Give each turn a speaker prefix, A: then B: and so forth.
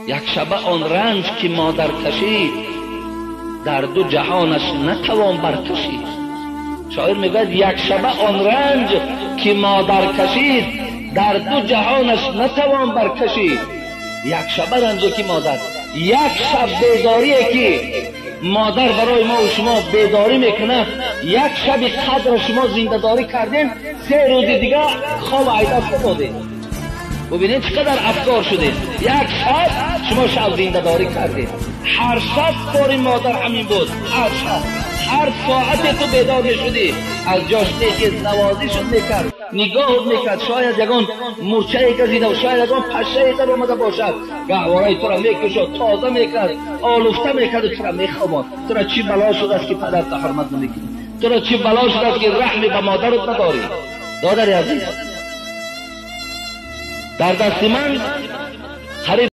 A: Як шаба он ранҷ ки модар кашид, дар ду ҷаҳонаш натавон баркашид. Шоир мегӯяд як шаба он ранҷ ки модар кашид, дар ду ҷаҳонаш натавон баркашид. Як шаба ранҷе ки модар, як шаб бедорие ки модар барои мо ва шумо бедорӣ мекунад, як шаби қадр шумо зиндадорӣ кардем, 3 рӯзи дигар хоб айдас додем. Бубинед чӣ қадар афкор шудед. Як шаб шумо шаб зиндадорӣ кардед. Ҳар шаб кори модар ҳамин буд. Ҳар шаб, ҳар соате ту бедор мешудӣ, аз ҷош мехез, навозишот мекард, нигоҳот мекард. Шояд ягон мурчае газида, шояд ягон пашшае дар омада бошад, гаҳвораи туро мекушод, тоза мекард, олуфта мекард, туро мехобонд. Туро чӣ бало шудааст ки падарта ҳурмат намекунӣ? Туро чӣ бало шудааст ки раҳме ба модарат надорӣ? Додари азиз, дар дасти ман қариб